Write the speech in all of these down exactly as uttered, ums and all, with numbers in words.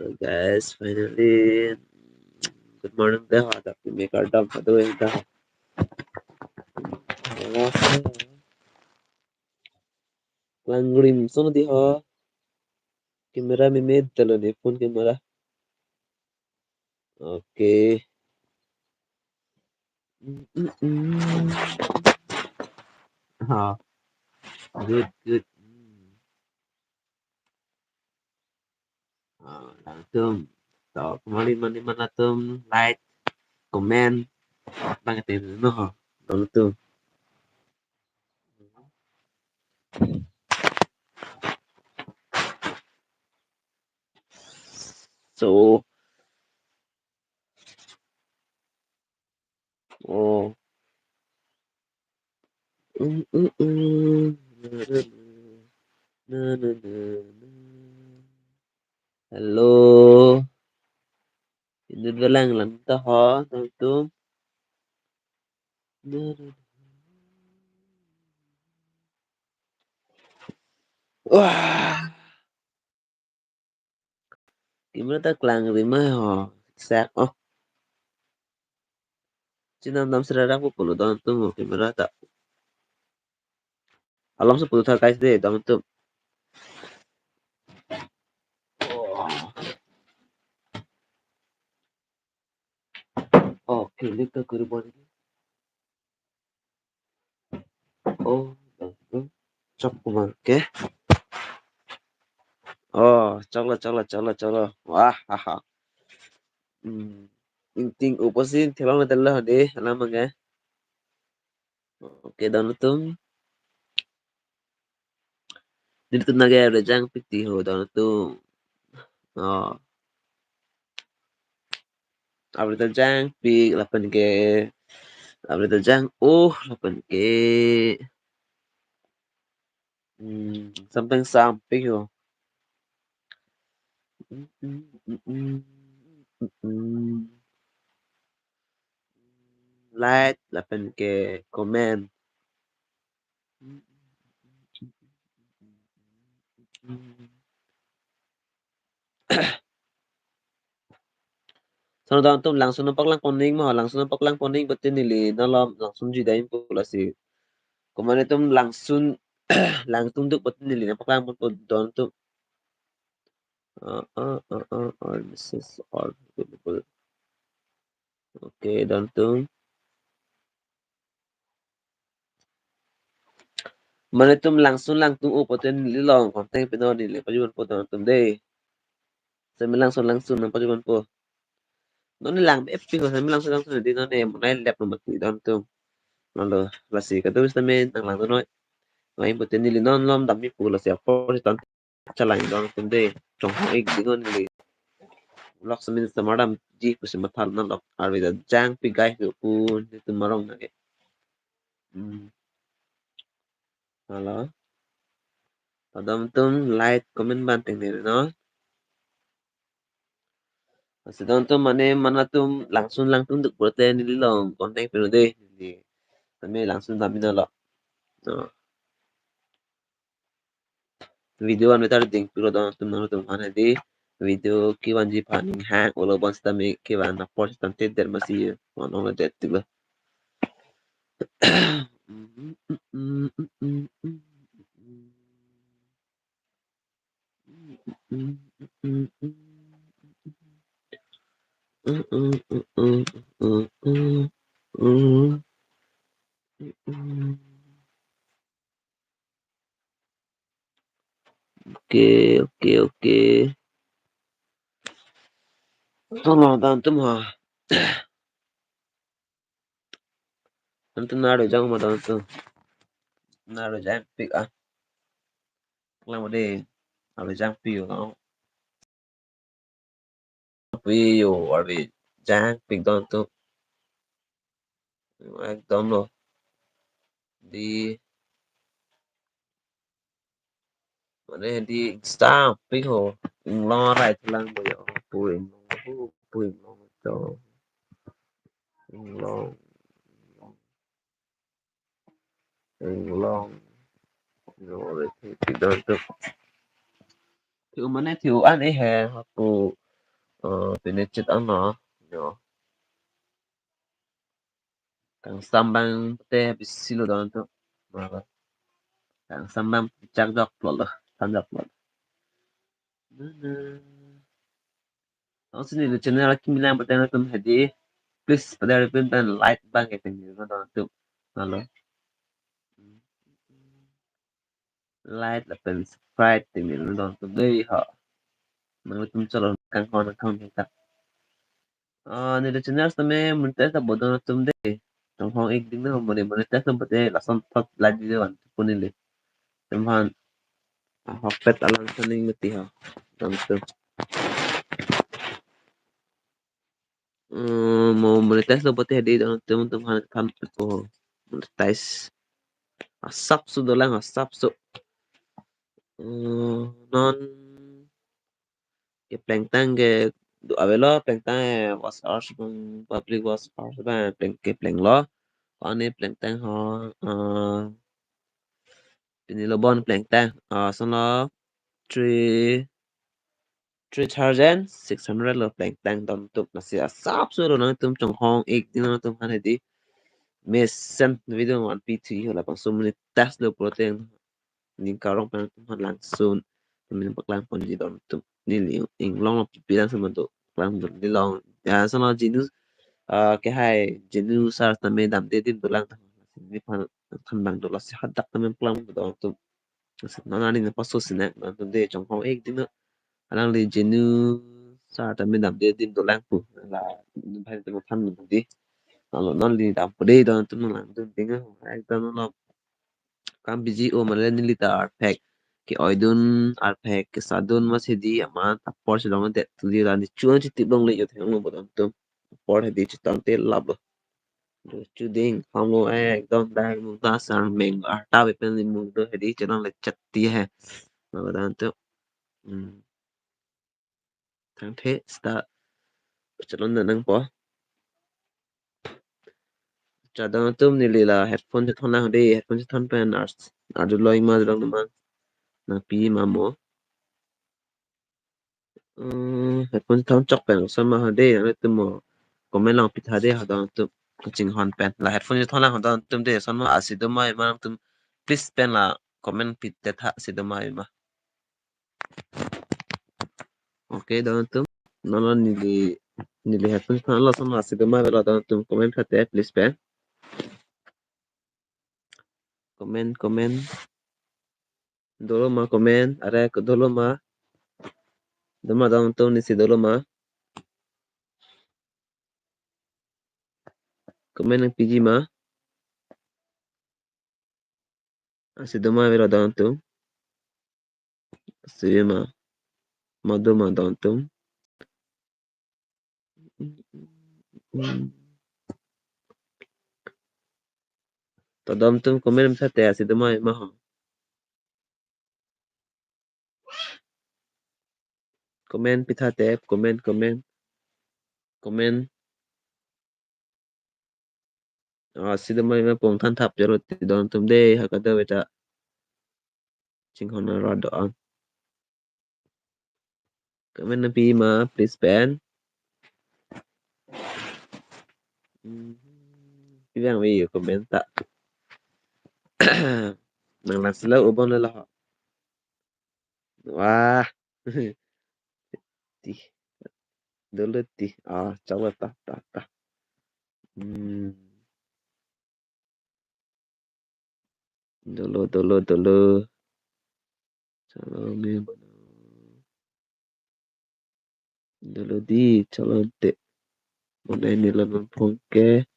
So guys, finally, good morning dah, dak pimi kardom pado dah. Langrim son di ho. Camera meme dalo ne, phone camera. Okay. Mm, mm, mm. Ha. Good, good. Mm. Ah, latum. To, kemali mani mana latum like, comment, bang te no ho. Latum. So, oh. Mm, mm, mm. Na, na, na, na, na. Hello. Inut velang lang ta ho, latum. Na, na, na. Wah. Camera ta klangrim ho. Sak oh. Chinam dam serarak po pulo latum ho camera ta. Alam se pulo tha guys de latum. Oh. Oh, click to kuri bon. Oh, chok kumang ke. Oh, choklo, choklo, choklo, choklo. Wah, ha, ha. Hmm. Ingting upo si thelong na telo de, alam ke. Okay, latum. Nelitum nage average jangpik ti ho latum. Oh. Average jangpik lapen ke. Average jang, oh, lapen ke. Hmm, something something ho. Mm, mm, mm, mm, mm, mm. Like lapen ke comment. Sono latum langsun paklang pon ning ma, langsun paklang pon ning pute neli non malom langsun ji dam pu lasi. Komat nelitum langsun langtungduk pute neli non paklang ponpo latum. Uh, uh, uh, uh, all messages are available. Okay, latum. Mane latum langsun langtung-o pute neli along contact pinon, neli pajutpo latum de. Semi langsun langsun nangpajutpo. Non ne lang ep pi ho, semi langsun langsun di non ne monai lep no mati latum. Non lo, lasi kadokave sitame nanglang dun noi. Ngai pute neli non malom damji pu lasi apor si ton chalang latum de. Chonghong-ik ding non neli. Lok semi samar damji pusi matha non lok, arve ta jangpik guys pu nelitum arong nake. Hmm. Hello. Latum, latum like, comment bang tengne non. Lasi latum mane mana latum langsun langtungduk pute neli along contact pinon de. Neli tame langsun dam pinon lo. No. Video an vetar ding pilo latum, non latum han di. Video kevanji aphan ning hang olo bon sitame kevan apor sitame te der masi. Ono lo det tilo. Okay, okay, okay. Sono latum ha. Latum naro jang ma latum. Naro jangpik ah. Lang ma de. Naro jangpik yo. Pi yo, arve jangpik latum. Ekdom lo. Di mane di jangpik ho. Inglong arai thelang bo yo. Pu inglong, pu inglong to. Inglong. Inglong. Inglong arai thelang latum. Thui mane thui an eh he, pu Oh, pine chit ano. Yo. Kangsam abang te bisi lo don atum. Mala. Kangsam abang chak jok lo lo. Than jok lo. Nana. Langsung neli channel akimi lang pute atum hedi. Please pada ripin pen like abang ke pen neli don atum. Halo. Like lapen subscribe te neli don atum dei ha. Nangtum chalon kanghon kanghon ta. Ah, neli channel tame monetize ta bo don atum dei. Chonghong ik ding na mo ne monetize na pute lason thot like video an pun neli. Atum aphan ahokpet alang saning mati ha. Don atum. Hmm, mo monetize lo pute hedi don atum, atum aphan than, oh, monetize. Asapso dolang, asapso. Hmm, non ke plengtang ke do avelo, plengtang, eh, watch hours, hmm, public watch hours abang pleng ke plenglo. Ko-an ne plengtang ho, eh, pini lo bon plengtang, eh, lason lo three, three thousand six hundred lo plengtang don atum, lasi asapso lo nangtum chonghong ik ding nangtum aphan hedi. Mesen video vanpi thu ho, labangso monetize lo pute ning karong pen atum aphan langsun. Neli paklang ponji don atum. Neli inglong lo pipi lang semantu. Paklang don neli long. Ya, lason lo Jinu, ah, ke hai Jinu sar tame damde adim dolang ta. Neliphan than abang dolo si hadak tame paklang don atum. Lason non ani na paso sinek don atum dei, chonghong ik ding na. Alangli Jinu sar tame damde adim dolang pu. La, bhai tame than dei. Lalu non neli dampo dei don atum, nanglang dun ding. Ekdom lo. Kam biji o male neli ta arphek ke-oidun, arphek kesadun mas hedi amat apor si longledet, tuli la neli chu an chitip longle, yo thenglo bo don atum. Apor hedi chetong te lap lo. Chuding hamlo, eh, ekdom dak mung ta sang meng arta be pen mung do hedi chelong le chet ti he. Mala don atum. Hmm. Thangthe seta chalon nangpo. Cha don atum, neli la headphone chethon lang dei, headphone chethon pen ars ardu lo ma, dolo ma. Nangpi ma mo. Hmm, headphone chethon chok pen lason ma dei, nangtum mo comment along pitha dei ha don atum, kachinghon pen. La headphone chethon lang ha don atum dei, lason ma asi do ma ima nangtum, please pen la comment pitha, asi do ma ima. Okay, don atum. Non lo neli, neli headphone chethon, lason asi do ma avelo don atum, comment pitha te please pen. Comment, comment. Dolo ma comment, are ko dolo ma. Do ma don atum, neli si dolo ma. Comment nangpiji ma. Asi do ma avelo don atum. Asi ma. Ma do ma don atum. To don atum comment pitha te, asi do ma ima ho. Comment pitha te, comment, comment. Comment. Ah, asi do ma ima pon than thap jaro ti don atum dei, ha kado beta. Chinghon arat do-an. Comment nangpi ma, please pen. Hmm, pi bang ave yo comment ta. Nanglang silo ubon lo. Wah. Ti. Dolo ti. Ah, chalo ta, ta, ta. Hmm. Dolo, dolo, dolo. Chalo me mano. Dolo dei, chalon te. Monai neli la nangphong ke.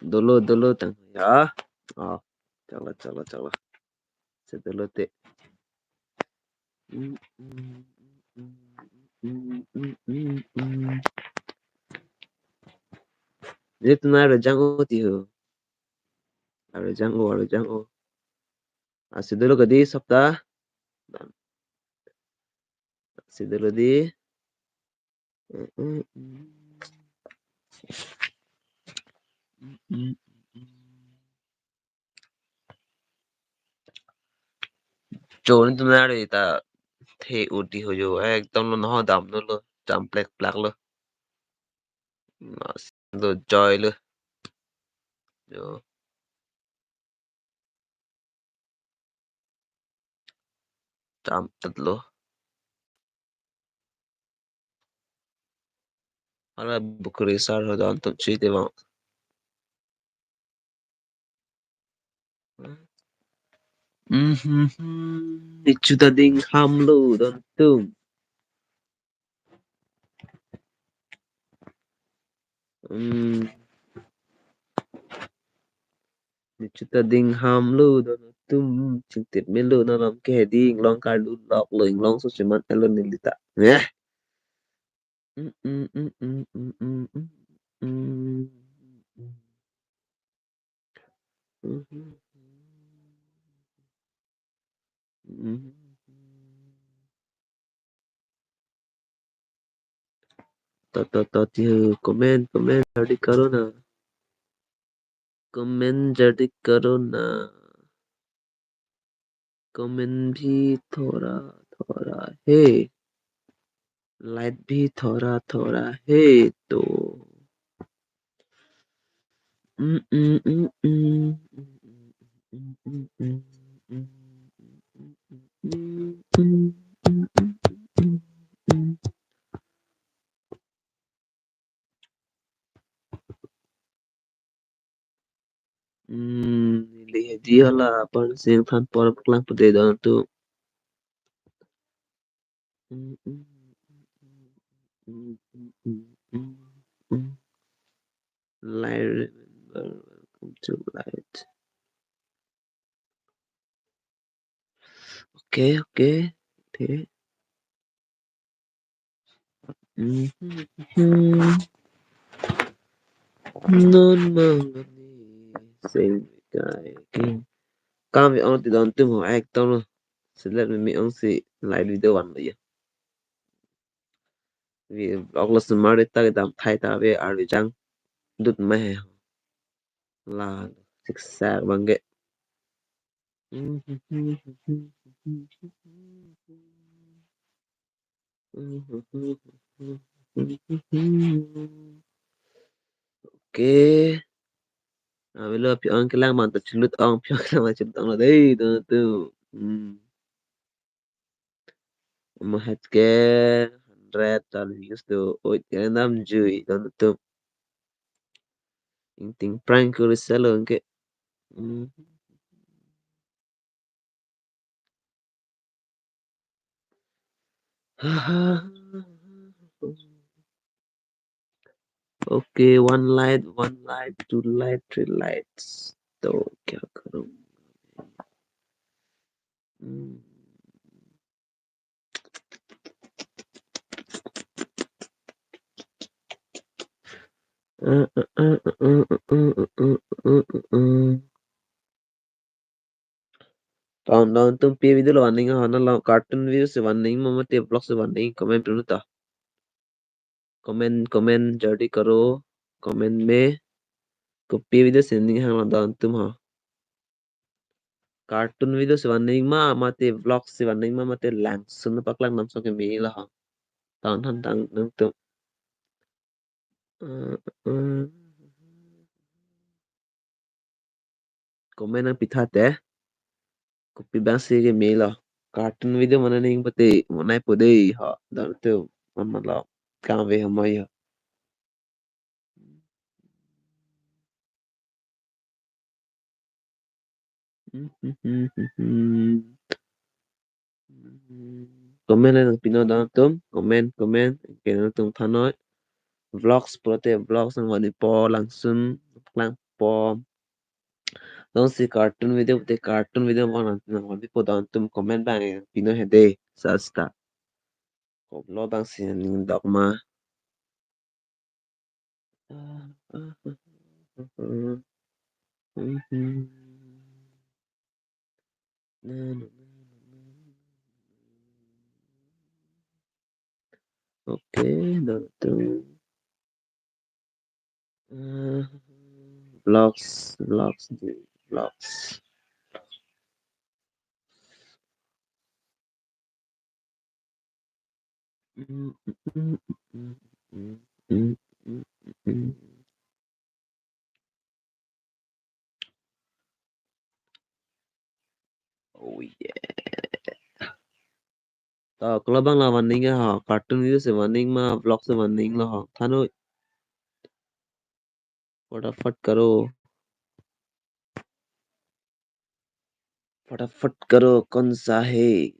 Dolo, dolo tang ya. Oh, chalo, chalo, chalo. Sedolo te. Nelitum arjang-o ti ho. Arjang-o, arjang-o. Lasi dolo kadi sopta. Lasi dolo di. Chon tu nari ta the uti ho jo, ekdom lo, no damlo, jam plek plak lo. Mas do joy lo. Jo. Jam tet lo. Hala bukuri sar ho don tum si te bang. Mhm. Nichu ta ding ham lo don tum. Hmm. Nichu ta ding ham lo don tum, chingtit melo, non alam ke hedi inglong karlu lok lo, inglong so chiman elo neli ta. Eh. Mm, mm, mm, mm, mm, mm, mm, mm. Mhm. Mhm. To, to, to, ti ho, comment, comment, jardi karo na. Comment jardi karo na. Comment bhi thora, thora hai. Like bhi thora, thora hai to. Mm, mm, mm, mm. Hmm, neli hedi hala apar sing than por paklang pade don tum. Light, remember, welcome to light. Okay, okay, okay. Mhm. Non malani sing kai king. Kam vi ong ti don tum ho, ekdom lo. Selet me me ong si live video van lo ya. Vi vlog lo semar ta dam thai ta ve arvi jang dut ma he. La siksak bang ke. Okay. Avelo pi ong kelang man ta chulut ong, pi ong kelang man chulut ong lo dei don tum. Hmm. Mahet ke hundred tal views do oit ke nam jui don tum. Ingting prank kuri selo ke. Hmm. Okay, one light, one light, two light, three lights. To kya karoon? Hmm. Don don tum pi video lo van nang ho, na lo cartoon video si van nang ma mate vlog si van nang, comment dun ta. Comment, comment jardi karo, comment me. Kopi video si nang hang lo don tum ho. Cartoon video si van nang ma mate vlog si van nang ma mate langsun paklang nam so ke me lo ho. Tang than tang nang tum. Eh, eh. Comment nang pitha te. Kopi bang si ke me lo. Cartoon video mana nang pate monai po dei ho. Don tum, mama lo. Kang ve ho mai ho. Comment le nang pino don tum, comment, comment, ke nang tum thanoi. Vlogs pulote vlogs nang van po langsun, lang po. Jongsi cartoon video pute cartoon video nang van po don tum comment bang pino he dei, sasta. Kopilo bang si ning dok ma. Okay, done to. Uh, vlogs, vlogs, vlogs. Oh yeah. To, kolabang la vanning ha, cartoon video si vanning ma, vlog si vanning lo ha. Thanoi. फटाफट करो, फटाफट करो, कौन सा है?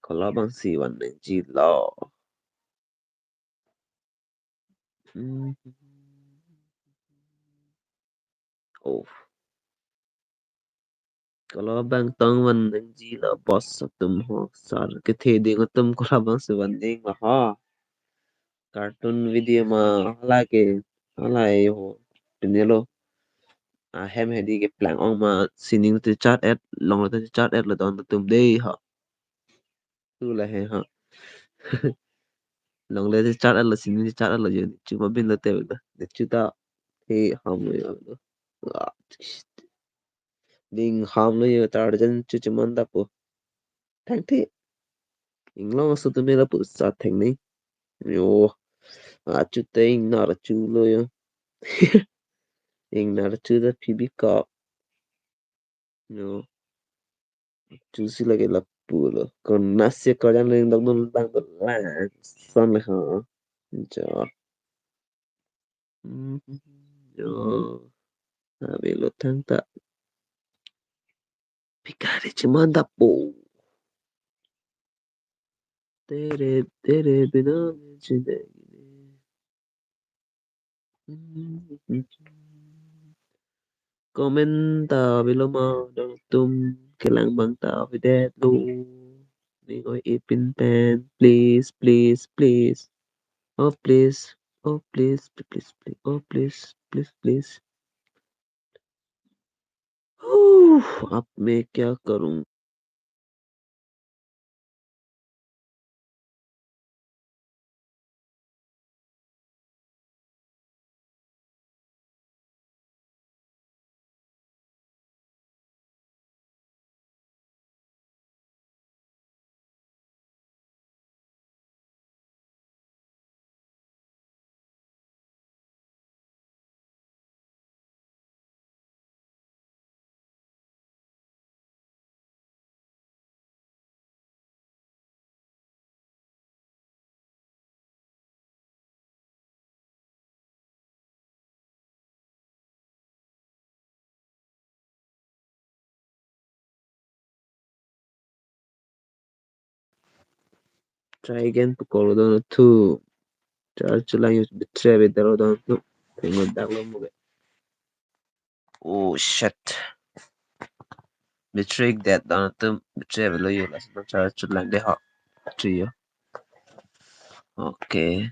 Kolabang si vanning ji lo. Hmm. Oh. Kolabang tong vanning ji lo, boss atum ho, sir kethe ding atum kolabang si vanning lo ha. Cartoon video ma hala ke, hala e ho. Pine lo. Ahem hedi keplang ong ma, sining te chat et, long te chat et lo don atum dei ha. Tu la he ha. Long le chat et lo, sining chat et lo, yo, chu ma bin lo te lo. Ne chu ta he ham lo yo. Ah, ding ham lo yo, Tarzan chu chu man da po. Thang the. Inglong aso tu me la pu sa thang ni. Yo. Ah, chu te ingnar chu lo yo. Ingnar chu da phi bi ka. Yo. Chu si lake lapu lo. Kon nasi ko jang ling dok dun bang dun lang. Son le ha. Jo. Hmm, jo. Avelo thangta. Pikari chimanda po. Tere, tere bina zindagi nahi. Comment ta avelo ma, don atum kelang abang ta avedet lo. Ning oi-e pin pen, please, please, please. Oh, please, oh, please, please, please, oh, please, please, please. Huh, ab main kya karun? Try again pu call don atum. Charge chelang, yo, battery avedetlo don atum. Tengok dak lo mo ke. Oh shit. Battery dead don atum, battery avelo yo, lasi charge chelang de ha. Battery yo. Okay.